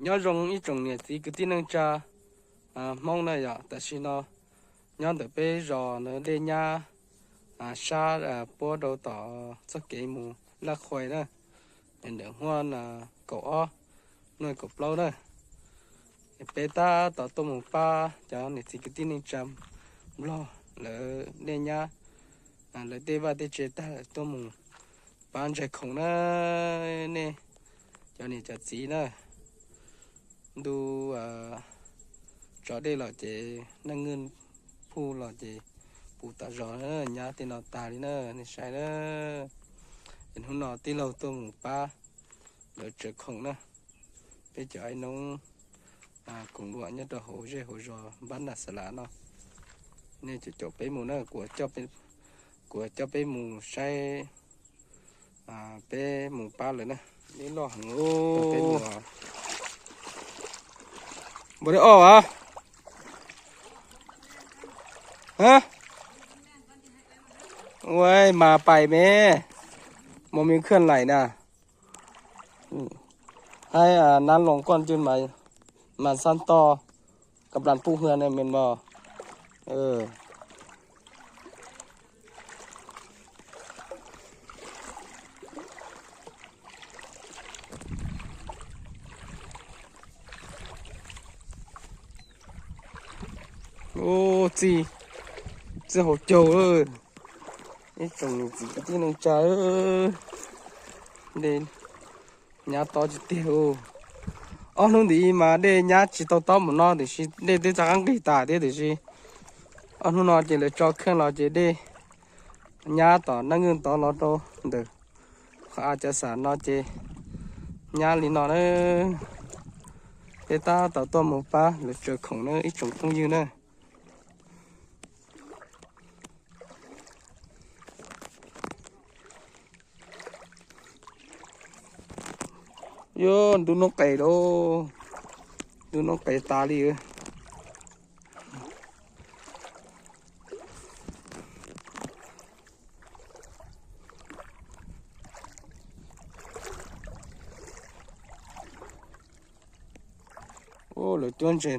Nyob zoo ib tsoom niam txiv kwv tij neej tsa, a, Hmoob na yom, tam sim no nyob ntawm peb zos na dej nyab, a, sab, a, puab rau tom txoj kev mus Laj Khuais na, ntawm huab, a, kaum ob, noj kaum plaub na. Peb tab tom tuaj mus pab cov niam txiv kwv tij neej tsa Nplog lawv dej nyab, a, lawv tej vaj tej tsev tag lawm tuaj mus pab ntsaig khoom na. Nej cov niam cov txiv na, ntu, a, tso dej los ces naj ngwj phuj los ces puv tas zos na, nyab tej no tas li na, nej saib na. Es hnub no tij laug tuaj mus pab lawv tsaws khoom na. Peb cov aib noob, a, koom luam nyob rau hauv zej hauv zos npab nas xas las no, nej caum caum peb mus na, kuv, kuv coj peb mus saib, a, peb mus pab lawv na. Dej loj heev os. Puas dej loj a? Hab? Ua, mas pais mas, puas miเคลื่อนไหวนะ. ໃຫ້ ອາ ນ້ຳລົງກ່ອນຈຶ່ງມາ ມາສ້າງຕໍ່ກັບລານປູກເຮືອນ ແມ່ນບໍ່? ເອີ. ໂອ້ ຈີ່ ຈີ່ຫົວໂຈເອີຍ. ນີ້ຕົງນີ້ຈີ່ ຈີ່ໜຶ່ງຈ້າເອີຍ. ເດ ຫຍ້າຕໍ່ຈິເຕໂອ. ອໍ ນຸ່ນດີມາເດ ຫຍ້າຈິຕໍ່ຕໍ່ໝົດເນາະ ເດຊິ ເດ ເດຈະກັງກີຕາເດ ເດຊິ. ອໍ ນຸ່ນເນາະ ເຈເລີຈອເຄື່ອງເນາະ ເຈເດ ຫຍ້າຕໍ່ ນັ່ງເງິນຕໍ່ເນາະ ໂຕ ເດີ. ເຂົາອາດຈະສານເນາະ ເຈ ຫຍ້າລີເນາະເອີ. ເດຕາຕໍ່ຕົວໝູປ່າ ເລີເຈີຂອງເນີ ອີ່ຈົງຄົງຍືນເນີ. ໂຍ ດູນົກໄກ່ໂດ ດູນົກໄກ່ຕາລີເອີຍ. ໂອ້ ເລີຈວນເຈນ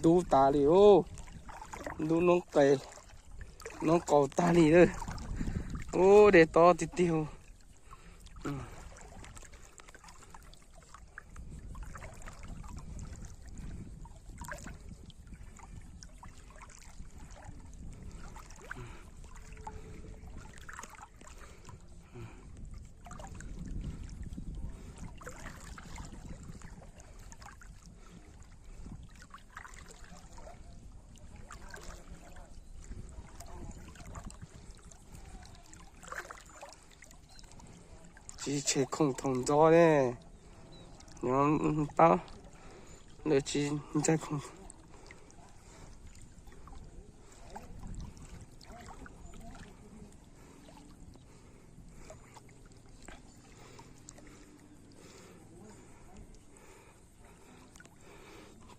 ດູຕາລີໂອ ດູນົກໄກ່ ນົກເກົາຕາລີເດີ. ໂອ້ ເດຕໍ່ຕິດຕິວ. ຈີເຊຄົງຖົງຈໍເດ້ ຍອມເປົາ ເລີຈີໃຈຄົງ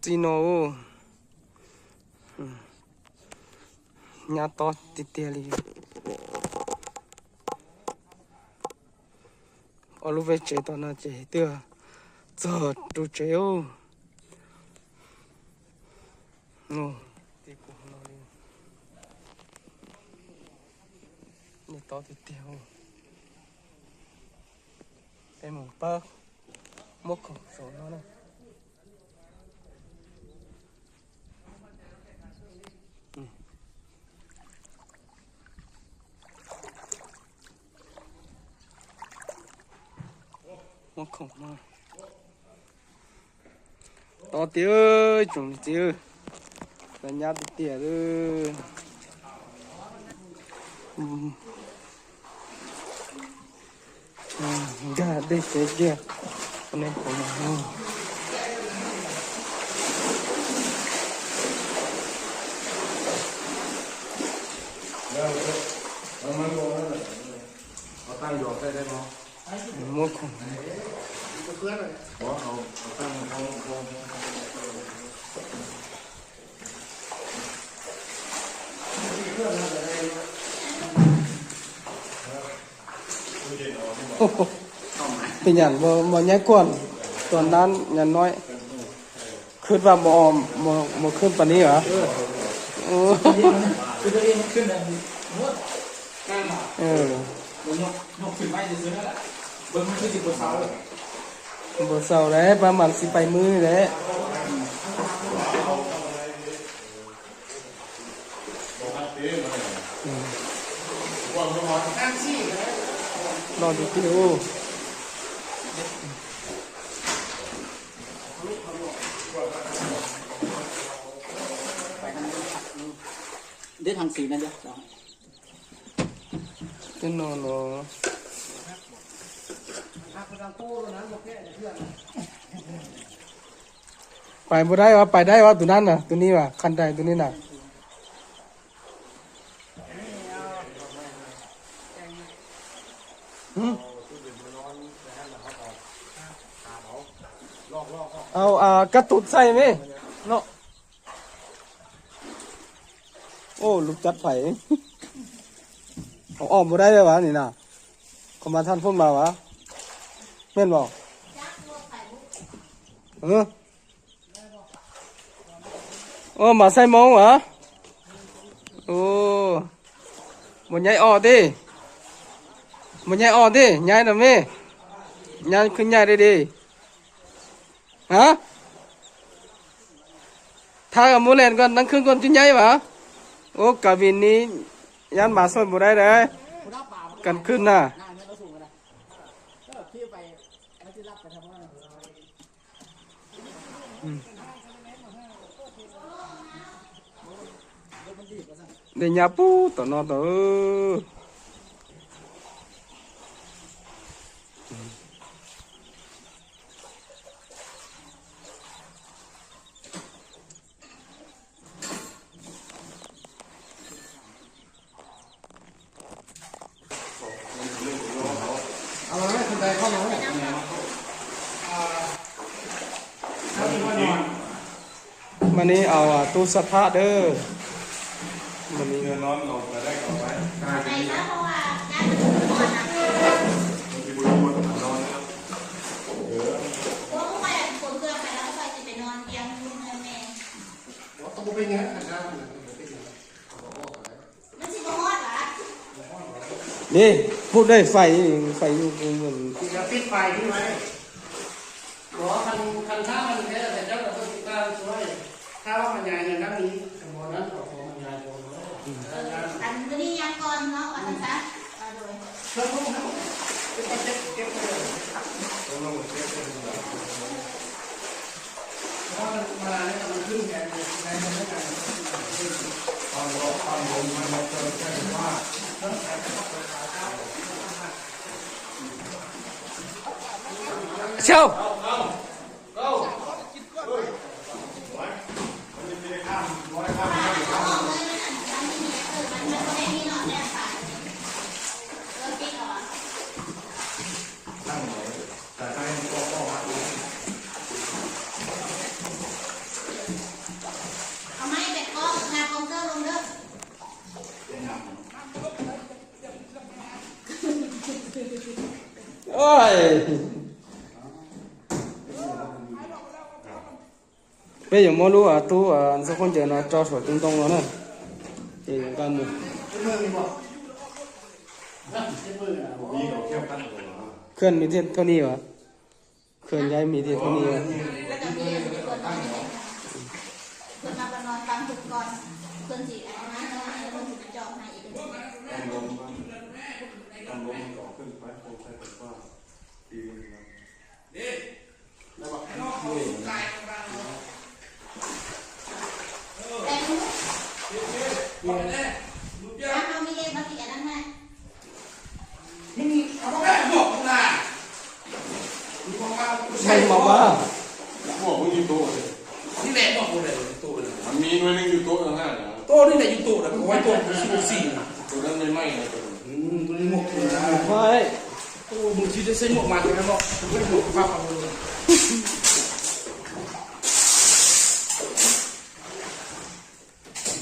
ຈີໂນ ຍາຕໍ່ຕິເຕລີ ອອລູເວເຈຕອນນາເຈເຕືອ ຈອດຕູເຈໂອ ໂນ ຕິກູໂນລີ ຍາຕໍ່ຕິເຕໂອ ເປັນໝູປ່າ ໝົກຂອງໂສນເນາະ. ໝົກຂອງເນາະ ຕໍ່ຕິເອີຍ ຈົງຕິເອີຍ ໄລຍະຕິເຕເດີ. ເປັນຫຍັງບໍ່ ບໍ່ໃຫຍ່ກວ່າຕອນນັ້ນ ຫຍັງນ້ອຍ? ຄິດວ່າບໍ່ ບໍ່ ບໍ່ຂຶ້ນປານນີ້ຫວາ? ເອີ ໂອ້ ຄືຕົວນີ້ມັນຂຶ້ນອັນໂຫດ ເອີ ຍົກ ຍົກຂຶ້ນໄວ້ຊື່ໆນັ້ນແຫຼະ ເບິ່ງມັນຄືຊິບໍ່ເຊົາ ບໍ່ເຊົາແຫຼະ ປະມານຊິໄປມື້ແຫຼະ. ອືມ ລໍດູຕິໂອ ເດ້ທາງສີນັ້ນເດ້ ເປັນໂນໂນ. ໄປບໍ່ໄດ້ຫວາ ໄປໄດ້ຫວາ ໂຕນັ້ນນະ ໂຕນີ້ຫວາ ຄັນໄດໂຕນີ້ນະ ຫື ເອົາ ອ່າ ກະຕຸດໃສ່ແມເນາະ. ໂອ້ ລູກຈັດໄຜ ເອົາອອກບໍ່ໄດ້ເລີຍຫວານີ້ນະ ເຂົາມາທັນພຸ້ນມາຫວາ ແມ່ນບໍ່? ເອີ ໂອ້ ມາໃສ່ມອງຫວາ ໂອ້ ບໍ່ຍ້າຍອອກຕິ ບໍ່ຍ້າຍອອກຕິ ຍ້າຍນຳແມ ຍ້າຍຂຶ້ນ ຍ້າຍໄດ້ເດ. ຮະ ຖ້າໝູ່ແລ່ນກ່ອນ ນັ່ງເຄື່ອງກ່ອນ ຈຶ່ງຍ້າຍຫວາ? ໂອ້ ກາວິນນີ້ຢ້ານໝາຊ່ອຍບໍ່ໄດ້ເດ້ ກັນຂຶ້ນນະ. ອືມ ໄດ້ຫຍ້າປູຕະນອຕະເອີ. ມານີ້ເອົາຕູ້ຊັກຜ້າເດີ ມານີ້ ເຮືອນນອນເອົາໄປໄດ້ເອົາໄປ ໄປຊະ ເພາະວ່າຢ້ານມັນຮ້ອນນະ ມັນຊິບໍ່ໄດ້ມ່ວນນອນເນາະ ເອີ ເພາະວ່າຂ້ອຍຂົນເຄື່ອງໄປແລ້ວ ຂ້ອຍຊິໄປນອນຕຽງຢູ່ເຮືອນແມ່ ບໍ່ ກໍບໍ່ເປັນຫຍັງ ຄັນຊາວ ມັນຊິບໍ່ຮອດຫວາ? ນີ້ ພຸ້ນເດ້ ໄຟ ໄຟຢູ່ພຸ້ນ ຊິຈະປິດໄຟນີ້ໄວ້ ບໍ່ ຄັນ ຄັນຖ້າມັນແທ້ ເຈົ້າກໍຕ້ອງຕິດຕາມຊ່ວຍ ຖ້າວ່າມັນຍ້າຍເຮືອນຫຼັງນີ້ ບໍ່ນັ້ນກໍຂໍມັນຍ້າຍກ່ອນເນາະ ອືມ ອັນມື້ນີ້ຍັງກ່ອນເນາະ ວ່າຊັ້ນຊະ ວ່າໂດຍ ເພິ່ນຮູ້ເນາະ ເປັນຕາເຈັບ ເກັບໄປເລີຍ ຕ້ອງລົງເກັບໄປເລີຍ. ເຊົາ ເອົາໄມ້ໄປເກາະໜ້າຄອມເຕີລົງເດີ ໂອ້ຍ. ເປັນຫຍັງບໍ່ຮູ້ ອາ ຕູ້ ອາ ອັນສອງຄົນເຈີນະ ຈອດສວຍຕຸ້ງຕົງແລ້ວນະ ເປັນຫຍັງກັນນີ້ ເຄື່ອນມີແຕ່ເທົ່ານີ້ຫວາ ເຄື່ອນຍ້າຍມີແຕ່ເທົ່ານີ້ຫວາ ເພິ່ນມານອນຟັງເພິ່ນກ່ອນ ເພິ່ນຊິອັນນັ້ນເນາະ ເພິ່ນຊິໄປຈອງໃຫ້ອີກ ມັນມາວ່າ ໝວກມັນຢູ່ໂຕະເດ້ ນີ້ແຫຼະໝວກໂຕະເດ້ ໂຕະເດ້ ມັນມີໜ່ວຍໜຶ່ງຢູ່ໂຕະຫັ້ນນະ ໂຕະນີ້ແຫຼະຢູ່ໂຕະນະ ເອົາໄວ້ໂຕະ ສີ່ສີ່ນະ ໂຕະນັ້ນໃໝ່ໆນະ ໂຕະນັ້ນ ອືມ ໂຕະນີ້ໝວກໂຕະນັ້ນ ໂອ້ຍ ໂອ້ ບາງທີໄດ້ໃສ່ໝວກມາແຕ່ເນາະ ບໍ່ໄດ້ໝວກພາບເອົາເລີຍ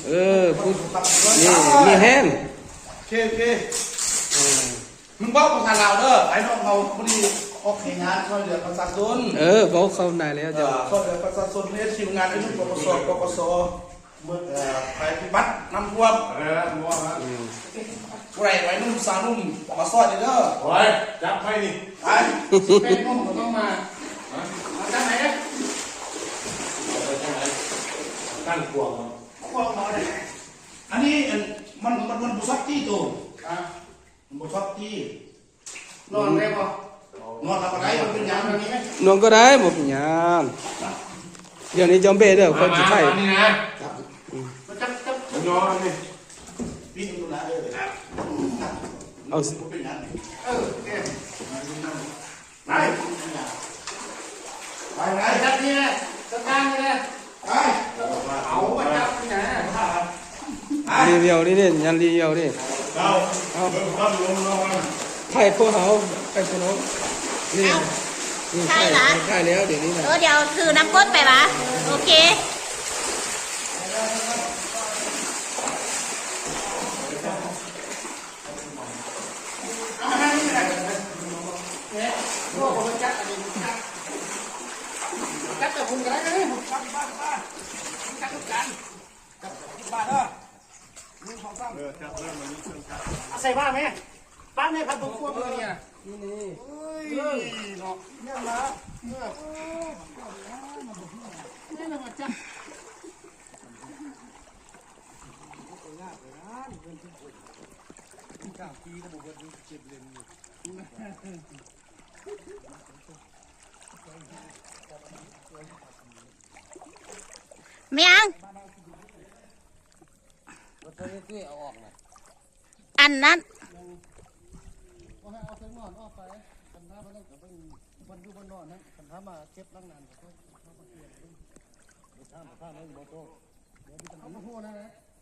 ເອີ ພຸ້ນ ນີ້ ມີແຮງ ໂອເຄ ໂອເຄ ເອີ. ມຶງເວົ້າພາສາລາວເດີ ອ້າຍນ້ອງເຮົາຜູ້ນີ້ອອກແຮງງານຊ່ວຍເຫຼືອປະຊາຊົນ. ເອີ ເວົ້າເຂົ້າໃນແລ້ວ ເອີ ເຈົ້າ ຊ່ວຍເຫຼືອປະຊາຊົນເຮັດຄິວງານໃນຊຸມ ປກສ ປກສ ເມື່ອ ເອີ ໄພພິບັດນ້ຳຖ້ວມ. ເອີ ບໍ່ນະ ອືມ ຜູ້ໃດໄວໜຸ່ມສາວໜຸ່ມມາຊ່ອຍເດີ. ໂອ້ຍ ຈັບໄປນີ້ ໄປ ສິບແປດໜຸ່ມກໍຕ້ອງມາ. ຮະ ມາຈາກໃດ? ເອົາໄປຈາກໃດ? ຕັ້ງຂວາງເນາະ ຂວາງເນາະ. ອັນນີ້ ອັນ ມັນ ມັນ ມັນບໍ່ຊັກຕີໂຕ ຮະ ມັນບໍ່ຊັກຕີ. ນອນໄດ້ບໍ່? ນອນກໍໄດ້ ບໍ່ເປັນຫຍັງ. ນອນກໍໄດ້ ບໍ່ເປັນຫຍັງ. ດຽວນີ້ຈອມເບ້ເດີ ຂ້ອຍຊິໄຖ່. ມາ ມານີ້ນະ ອືມ ມາຈັບ ຈັບ ມານອນນີ້ ປີນຢູ່ນະ ເອີ ເອົາ ບໍ່ເປັນຫຍັງ. ເອີ ໂອເຄ ໄປ ໄປ ໄປ ຈັບນີ້ນະ ຈັດການນີ້ນະ. ໄປ ເອົາມາຈັບນີ້ນະ ໄປ ຣີວິວນີ້ເດ້ ຍັນຣີວິວນີ້. ເອົາ ເອົາ ເບິ່ງຄວາມລົງເນາະ ໄຂ່ພວກເຮົາ ໄຂ່ພວກເຮົານີ້. ເອົ້າ ນີ້ ໄຂ່ ໄຂ່ລະ ໄຂ່ແລ້ວ ດຽວນີ້ນະ. ເອີ ດຽວຖືນ້ຳກົ້ນໄປວະ. ໂອເຄ ຈັບແຕ່ພຸ້ນກໍໄດ້ເດ້ ຈັບບ້ານ ບ້ານ ຈັບທຸກການ ຈັບບ້ານເດີ. ໜຶ່ງ ສອງ ສາມ ເອີ ຈັບເລີຍ ມັນມີເຄື່ອງຈັບ ເອົາໃສ່ບ້ານແມ່ ບ້ານແມ່ ພັດບົງຄວມເລີຍນີ້ນະ. ນີ້ ນີ້ ໂອ້ຍ ເນາະ ແມ່ນລະ ເອີ ນີ້ລະວ່າຈັບ. ແມ່ນຫຍັງ? ອັນນັ້ນ ບໍ່ໃຫ້ເອົາເຄື່ອງນອນອອກໄປ ຄັນຖ້າບໍ່ນັ້ນກໍເບິ່ງບ່ອນຢູ່ບ່ອນນອນຫັ້ນ ຄັນຖ້າມາເກັບຫຼັງນັ້ນກໍເອົາມາປ່ຽນເບິ່ງ. ເອົາບໍ່ຮູ້ນະ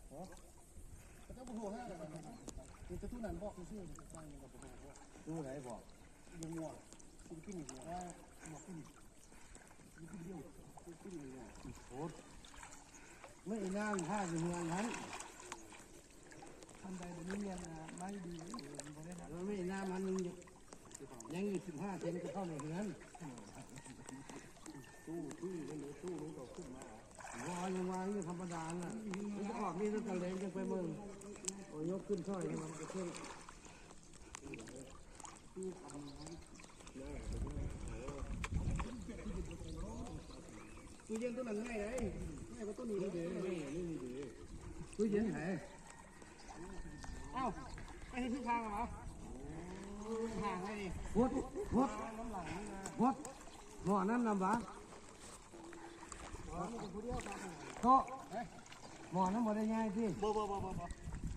ເຂົາເຈົ້າບໍ່ໂທຫາແລ້ວ ມີແຕ່ຕູ້ນັ້ນບອກຊື່ໆ ຕູ້ໃດບອກ? ຢູ່ໝວກ ຊິໄດ້ກິນໝວກ ໝວກກິນ ໂອ້ ມື້ອີນາງຖ້າຢູ່ເຮືອນຫັ້ນ ຄັນໃດບໍ່ມີວຽກນະ ມາຢູ່ດີ ເອີ ບໍ່ໄດ້ນະ ມື້ອີນາງມັນຍັງຢູ່ສິບຫ້າເຊັນກໍເຂົ້າໃນເຮືອນ. ຕູ້ ຕູ້ ຕູ້ມັນກໍຂຶ້ນມາ ບໍ່ ຍັງວ່າຢູ່ທຳມະດານະ ມັນຈະອອກນີ້ ແລ້ວກໍແລງຈັ່ງໄປເບິ່ງ ໂອ້ ຍົກຂຶ້ນຊ່ອຍ ມັນກໍຂຶ້ນ. ຕູ້ເຢັນໂຕນັ້ນໃຫຍ່ໃດ໋ ໃຫຍ່ກວ່າໂຕນີ້ເດ້. ຕູ້ເຢັນໃດ໋? ເອົ້າ ໄປເຮັດຖືກທາງແລ້ວຫວາ? ຫາງໄວ້ນີ້ ໂພດ ໂພດ ໂພດ ໝໍ້ນັ້ນນຳຫວາ? ໂຕະ ໝໍ້ນັ້ນບໍ່ໄດ້ຍ້າຍຕິ? ບໍ່ ບໍ່ ບໍ່ ບໍ່ ບໍ່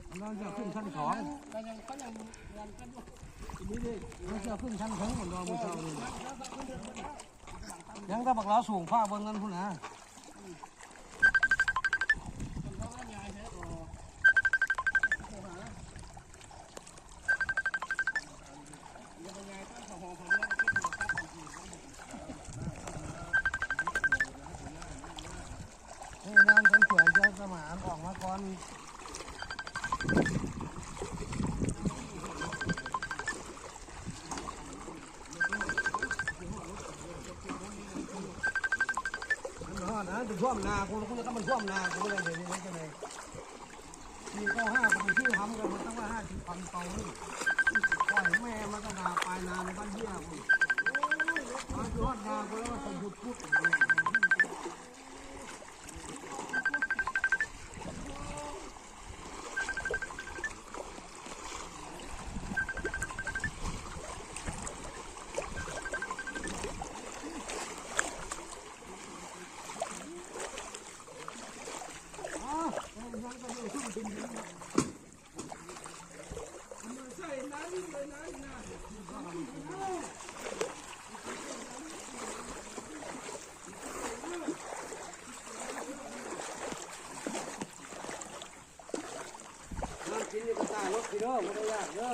ມັນຕ້ອງເອົາຂຶ້ນຊັ້ນສອງ ກໍຍັງ ກໍຍັງງານກັນຢູ່ ນີ້ເດ້ ມັນຊິເອົາຂຶ້ນຊັ້ນເທິງ ມັນລອງມື້ເຊົ້ານີ້ ຍັງແຕ່ບັກລາວສູງຟ້າເບິ່ງນັ້ນພຸ້ນນະ. ນີ້ນຳ ຕ້ອງຊ່ວຍເຈົ້າສະໝານອອກມາກ່ອນ. ມັນຮອດນະ ມັນຖ້ວມນາກູ ກູຢາກໃຫ້ມັນຖ້ວມນາກູເລີຍ ເດ ນີ້ມັນຈັ່ງໃດ? ປີເກົ້າຫ້າ ກູໄປຊື້ຫຳກັນ ມັນຕັ້ງໄວ້ຫ້າສິບພັນເປົາ ປ່ອຍແມ່ມັນກໍນາ ປາຍນາໃນບ້ານເຫື່ອພຸ້ນ ມາຮອດນາກູແລ້ວ ມັນຢຸດປຸດ. ນ້ຳກິນຢູ່ກະຕ່າລົດພີ່ເດີ ບໍ່ໄດ້ຢາກເດີ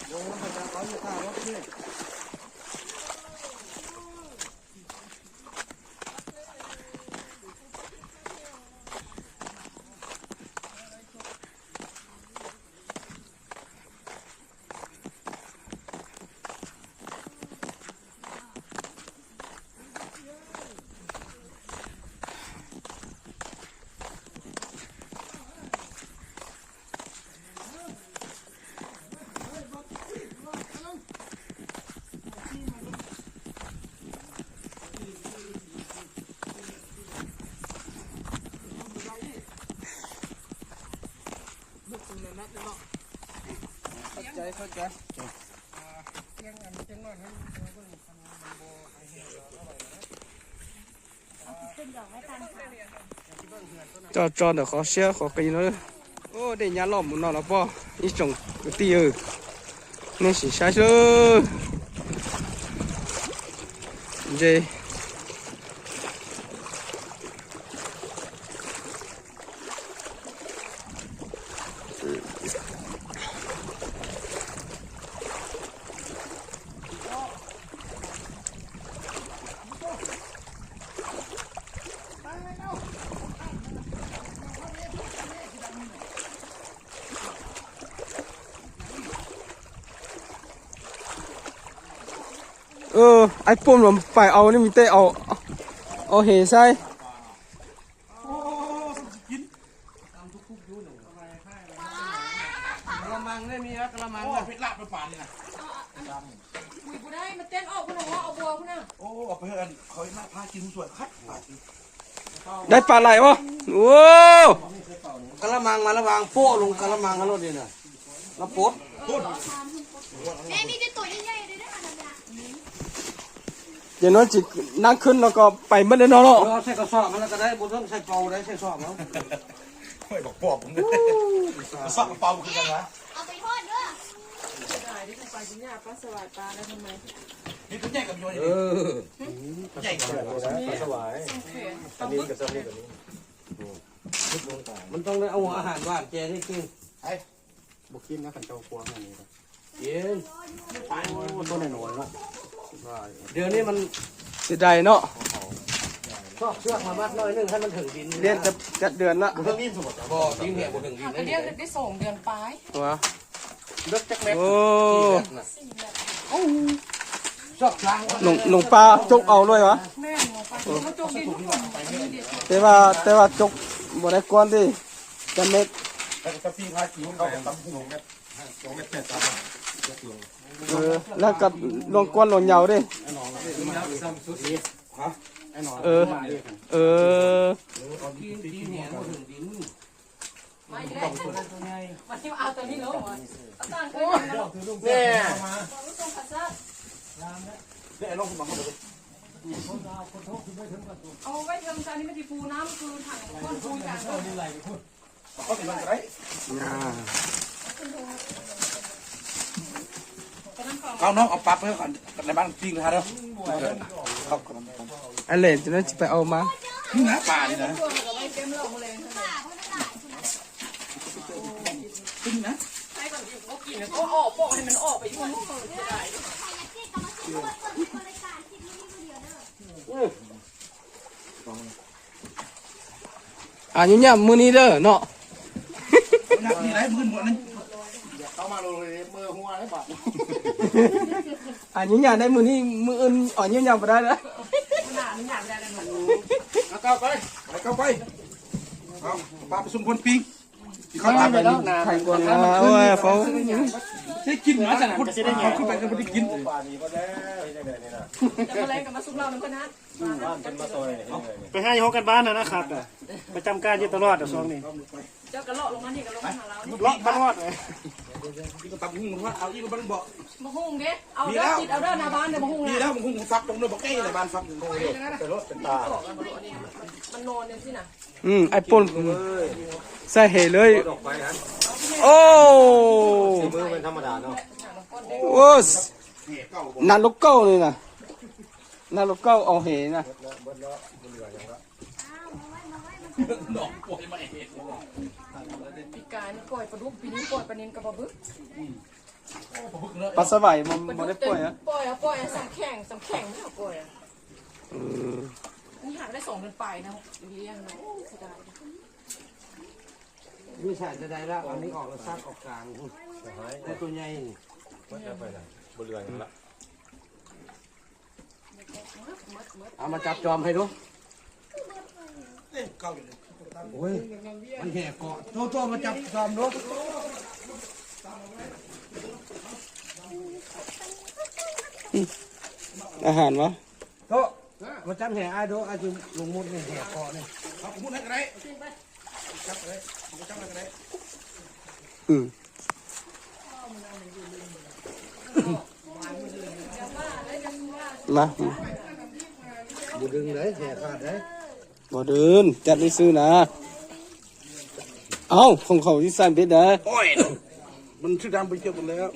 ໂອ້ຍ ກະຕ່າເອົາຢູ່ກະຕ່າລົດນີ້. ເຂົ້າໃຈ ເຂົ້າໃຈ. ຈອດ ຈອດ ດຽວຂໍເຊຍ ຂໍກິນເດີ. ໂອ້ ໄດ້ຍາລ້ອມໝູ່ນອນລະບໍ່ ອີ່ສົງກະຕິເອີຍ ນີ້ຊິໃຊ້ເຊີ ເດ. ເອີ ໄອ້ປຸ້ມລະໄປເອົານີ້ ມີແຕ່ເອົາ ເອົາເຫໃສ່. ໂອ້ ສຳຊິກິນ ກະລະມັງໄດ້ມີ ກະລະມັງ ໂອ້ ນະ ເຜັດລາບໄປປານນີ້ນະ. ອຸ້ຍ ບໍ່ໄດ້ ມັນເຕັ້ນອອກພຸ້ນນະ ເອົາບົວພຸ້ນນະ. ໂອ້ ເອົາໄປເອີ່ນ ເຂົາເຮັດມາພາກິນສວຍຄັກບາດນີ້. ໄດ້ປາໄຫຼບໍ່? ໂອ້ ກະລະມັງມາລະຫວ່າງໂປະລົງກະລະມັງຫັ້ນໂລດນີ້ນະ ລະປົດ. ແມ່ມີແຕ່ໂຕໃຫຍ່ໆເດີ້. ຢ່າງນ້ອຍຊິນັ່ງຂຶ້ນແລ້ວກໍໄປໝົດເລີຍເນາະ. ເອີ ເອົາໃສ່ກະສອບມາແລ້ວກໍໄດ້ ບໍ່ຕ້ອງໃສ່ເປົາໄດ້ ໃສ່ສອບເອົາ. ໂອ້ຍ ບັກປອບ ກະສອບກະເປົາຄືກັນວະ. ເອົາໄປທອດເດີ້. ເສຍດາຍເດ້ ໄປກິນຫຍ້າປາສະຫວາຍປາແລ້ວທຳໄມ ເຮັດໃຫຍ່ກັບໂຍນ. ເອີ ໃຫຍ່ກວ່າ ປາສະຫວາຍ ປານິນກະຊຳນີ້ກະມີ. ມັນຕ້ອງໄດ້ເອົາຫົວອາຫານຫວານແຈນີ້ກິນ. ບໍ່ກິນນະ ຄັນເຈົ້າຄວາງອັນນີ້ນະ. ກິນ. ໂອ້ ໂຕນ້ອຍໆເນາະ. ດຽວນີ້ມັນເສຍດາຍເນາະ. ຊອກເຊືອກມາມັດໜ້ອຍໜຶ່ງໃຫ້ມັນເຖິງດິນ. ລ້ຽງແຕ່ຈັກເດືອນລະ? ບໍ່ເຖິງດິນ ບໍ່ ບໍ່ເຖິງດິນ. ກະລ້ຽງໄດ້ສອງເດືອນປາຍ. ຫວາ ເລິກຈັກແມັດ? ໂອ້ ສີ່ແມັດນະ. ໂອ້ ຊອກຊ້າງ ຫຼວງ ຫຼວງປ້າຈົກເອົາດ້ວຍຫວາ? ແມ່ນ ຫຼວງປ້າຈົກເອົາ. ແຕ່ວ່າ ແຕ່ວ່າຈົກບໍ່ໄດ້ກວນຕິ ຈັກແມັດ. ແລ້ວກະສະປີພາກິນເຂົ້າກັບຕຳຫຸ່ງ ສອງແມັດແປດສິບ. ເອີ ແລ້ວກະຫຼວງກວນຫຼວງເຍົາເດ້. ຮະ? ເອີ ເອີ. ມາອີກແລ້ວ ມາອີກແລ້ວ ມາເອົາໂຕນີ້ລົງ ເອົາຕັ້ງຂຶ້ນ. ແນ່ ເອົາໄວ້ເທິງຊັ້ນນີ້ ມັນຊິຟູນ້ຳຄືຖັງກ້ອນປູນກາງ. ເອົາເຂົ້າໄປມັນກະໄດ້. ເອົານ້ອງເອົາປັບໃຫ້ກ່ອນ ໃນບ້ານປີ້ງນະເດີ. ອັນເລນຈະນັ້ນຊິໄປເອົາມາ. ນີ້ນະປານີ້ນະ ນີ້ນະ. ໃຫ້ມັນບໍ່ກິນ ເອົາອອກ ປອກໃຫ້ມັນອອກໄປຢູ່. ອາຍຸຍາມມື້ນີ້ເດີເນາະ. ນັບນີ້ໄດ້ໝື່ນໝົດນັ້ນ. ເຂົ້າມາໂລເລີຍ ມືຫົວໄດ້ບາດ. ອາຍຸຍາມໄດ້ມື້ນີ້ ມື້ອື່ນອາຍຸຍາມບໍ່ໄດ້ເດີ. ເອົາເຂົ້າໄປ ເອົາເຂົ້າໄປ. ເອົາ ປາປະຊຸມຄົນປີ້ງ. ເຂົ້າມາແລ້ວນະ ໄຂ່ກວນ. ໂອ້ຍ ເຝົ້າ ຊິກິນມາຊັ້ນ ຄົນ ເຂົ້າໄປກະບໍ່ໄດ້ກິນ. ແຕ່ມື້ແລງກະມາຊຸມເຫຼົ້ານຳເພິ່ນນະ. ໄປໃຫ້ຫ້ອງການບ້ານນະ ຄັກອະ ປະຈຳການຢູ່ຕະຫຼອດອະ ຊ່ວງນີ້. ເຈົ້າກະເລາະລົງມານີ້ກະລົງມາຫາລາວນີ້ ເລາະຕະຫຼອດເລີຍ. ກິນກັບຕຳຫຸ່ງ ເອົາອີກບໍ່ ບໍ່ຫຸ່ງເດ້. ເອົາເດີ ຕິດເອົາເດີ ໜ້າບ້ານເດີ ບໍ່ຫຸ່ງນະ. ມີແລ້ວບໍ່ຫຸ່ງ ຝັກຕົງເດີ ບັກໃຫຍ່ໜ້າບ້ານ ຝັກຕົງເດີ. ມັນນອນຈັ່ງຊີ້ນະ. ອືມ ໄອ້ປຸ້ນໃສ່ເຫເລີຍ. ໂອ້ ສີມືແມ່ນທຳມະດາເນາະ. ໂອ້ ໜັກກວ່າເກົ່ານີ້ນະ ໜັກກວ່າເກົ່າ ເອົາເຫນະ. ປີກາຍນີ້ປ່ອຍປາດຸກ ປີນີ້ປ່ອຍປານິນກັບປາບຶກ. ປາສະຫວາຍມັນບໍ່ໄດ້ປ່ອຍອະ. ປ່ອຍອະ ປ່ອຍອະ ສຳແຂງ ສຳແຂງມັນເອົາປ່ອຍອະ. ເອີ ນີ້ຫາກໄດ້ສອງເດືອນປາຍນະ ລ້ຽງນະ. ໂອ້ ເສຍດາຍ. ຢູ່ໃສຈະໄດ້ລະ ເອົານີ້ອອກລະ ຊັກອອກກາງພຸ້ນ ໄດ້ໂຕໃຫຍ່ນີ້. ບໍ່ເຫຼືອຫຍັງລະ. ເອົາມາຈັບຈອມໃຫ້ດູ. ໂອ້ຍ ມັນແຫ່ເກາະ. ໂຕໆ ມາຈັບຈອມດູ. ອາຫານວະ? ໂຕ ມາຈັບແຫ່ອ້າຍດູ ອ້າຍຊິລົງມຸດນີ້ ແຫ່ເກາະນີ້. ເອົາມຸດໃຫ້ກະໄດ້. ຈັບກະໄດ້ ຈັບກະໄດ້. ອືມ ມາ ບໍ່ດຶງເດ້ ແຫ່ຂາດເດ້. ບໍ່ດຶງ ຈັບຊື່ໆນະ. ເອົ້າ ຂອງເຂົາຊິໃສ່ເບັດໄດ້. ໂອ້ຍ ມັນຖືກດຳໄປເກັບໝົດແລ້ວ.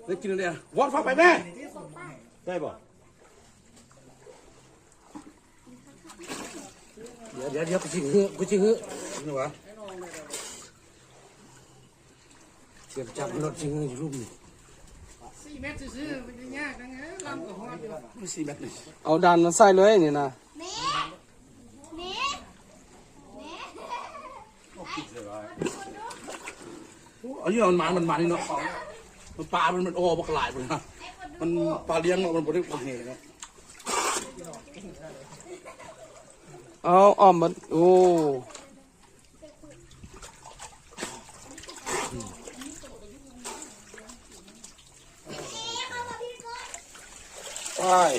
ໄດ້ກິນແລ້ວເດ້. ວອດ ຟ້າວໄປແມ່. ໄດ້ບໍ່? ດຽວ ດຽວ ກູຊິຮື້ ກູຊິຮື້. ນີ້ຫວາ? ສຽບຈັບລົດຊິງຢູ່ລຸ່ມນີ້. ສີ່ແມັດຊື່ໆ ມັນຍາກນະ ລຳກໍຮອດຢູ່. ສີ່ແມັດນີ້ ເອົາດານມາໃສ່ເລີຍນີ້ນະ. ແມ່ ແມ່ ແມ່ ໂອ້ ອັນນີ້ມັນມາ ມັນມານີ້ເນາະ. ມັນປາ ມັນ ມັນອອກບັກຫຼາຍພຸ້ນນະ. ມັນປາລ້ຽງເນາະ ມັນບໍ່ໄດ້ປາແຫ່ເນາະ. ເອົາ ອ້ອມມັນ ໂອ້. ອ້າຍ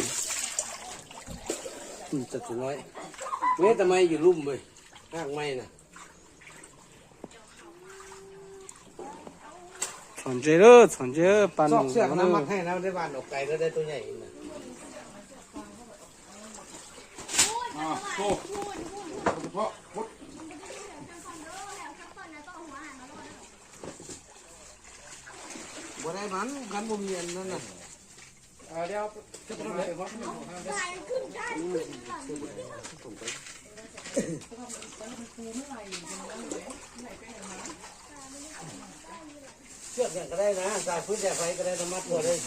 ອືມ ຈັກໜ້ອຍ ແມ່ ແຕ່ໄມ້ຢູ່ລຸ່ມເວີຍ ຮາກໄມ້ນະ. ສອນເຈີເດີ ສອນເຈີ ປັນ ຊອກເຊືອກນຳມັດໃຫ້ນະ ໄດ້ຫວ່ານອອກໄກແລ້ວ ໄດ້ໂຕໃຫຍ່ນະ. ອ່າ ໂຕ ບໍ່ໄດ້ມັນ ຄັນບໍ່ມີອັນນັ້ນນະ. ເຊືອກຫຍັງກໍໄດ້ນະ ສາຍຟືນສາຍໄຟກໍໄດ້ ນຳມັດຕົວເລີຍ.